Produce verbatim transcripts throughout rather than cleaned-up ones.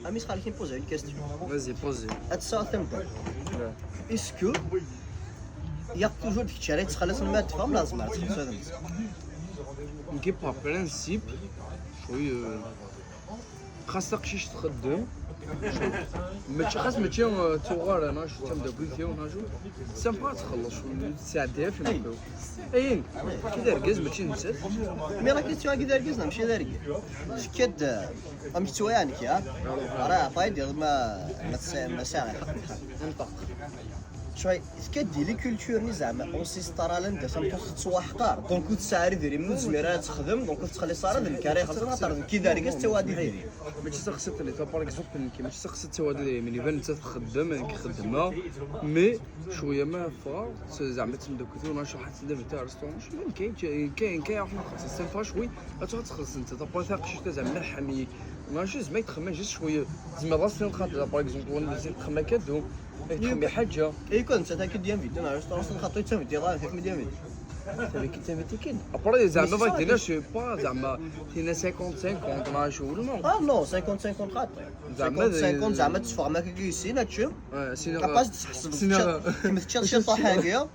Amis, xalek, imposer une question. Vas-y, pose. Ad tesɛuḍ tamdakelt. Est-ce que yak toujours d kečč ara yettxelliṣen ma ad teffɣem neɣ tzemreḍ ad txellṣeḍ? Nekki par principe, oui, euh, xas taqcict txeddem. Mačči xas mačči euh, tuɣal ana šu tamdakelt-iw ana šu. Sympa ad txelleṣ, tesɛeddi ɣef imeṭṭi. Ayen, kra d argaz mačči nettat. Mi la question-agi d argaz neɣ mačči d argaz? Tekka-d amek ttwayeɛ nekk, ha? Ara ɛṭay-d ma ma tesɛa ma sɛiɣ lḥeqq. Cway, tekka-d di les cultures-nni zeɛma ancestrales anda tameṭṭut tettwaḥqar, donc ur tesɛi ara idrimen ur tezmir ara ad texdem, donc ur tettxelliṣ ara d nekk ara ixellṣen xaṭer d nekk i d argaz ttawaɣ-d idrimen. Mačči d taxsiṭ-nni, par exemple, nekki mačči d taxsiṭ ttawaɣ-d idrimen, iban nettat txeddem, nekk xeddmeɣ, mais cwiya ma ffɣeɣ, zeɛma d tamdakelt-iw, nacḥat d abetay restaurant, cwiya nekk, nekk, nekk, nekk, c'est sympa, cwi, ad tṛuḥ ad txelleṣ nettat, après taqcict-a zeɛma lḥami, mačči zeɛma txemmem, juste cwiya, tzemreḍ ad s-tiniḍ xaṭer, par exemple, win txemmem akka, donc, txemmem ḥaǧa. Et quand ça t'a dit invité dans le restaurant, c'est quand tu t'invites, là, avec mes invités. T'avais qui t'inviter qui? Après, les amis, je sais pas, زعما, c'est cinquante cinquante, ما شو ولا non. Ah non, cinquante cinquante après. زعما cinquante cinquante, زعما تشفر ما كي يسينا تشم. Ouais, c'est une Capaz de تحسب كيما تشرب كيما تشرب شي طاحة هكايا.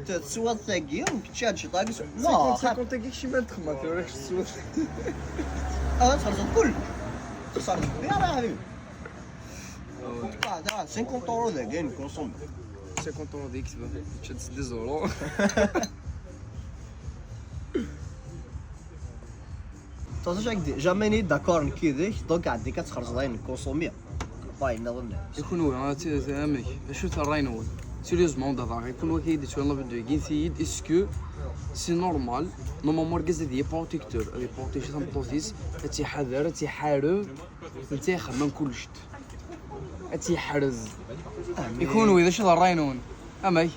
تسوى ثاقي وكتشاد شي طاقس. Non, cinquante cinquante, كي شي ما تخمم، في وراك السوق. اه، تخرج الكل. تخسر كبير يا حبيبي. بعدها cinquante euros ذا كاين كونسوم. cinquante euros ديك تبان. تشد deux euros. تصدق jamais ني d'accord نكيدك، donc عندي كتخرج ضاين كونسومي. باين نظن. يكون هو، ها، تي-، تي-، امك، شو ترى راي نول؟ Sérieusement دابا يكون هو كيدي شويه لا بدو يجي سيد، est-ce que c'est normal؟ Normalement ركز هذه protecteur، هذه protecteur تنطوزيس، تيحذر، تيحارب، انت يخمم كلش. تيحرز. يكون هو اذا شو راي نول؟ امك.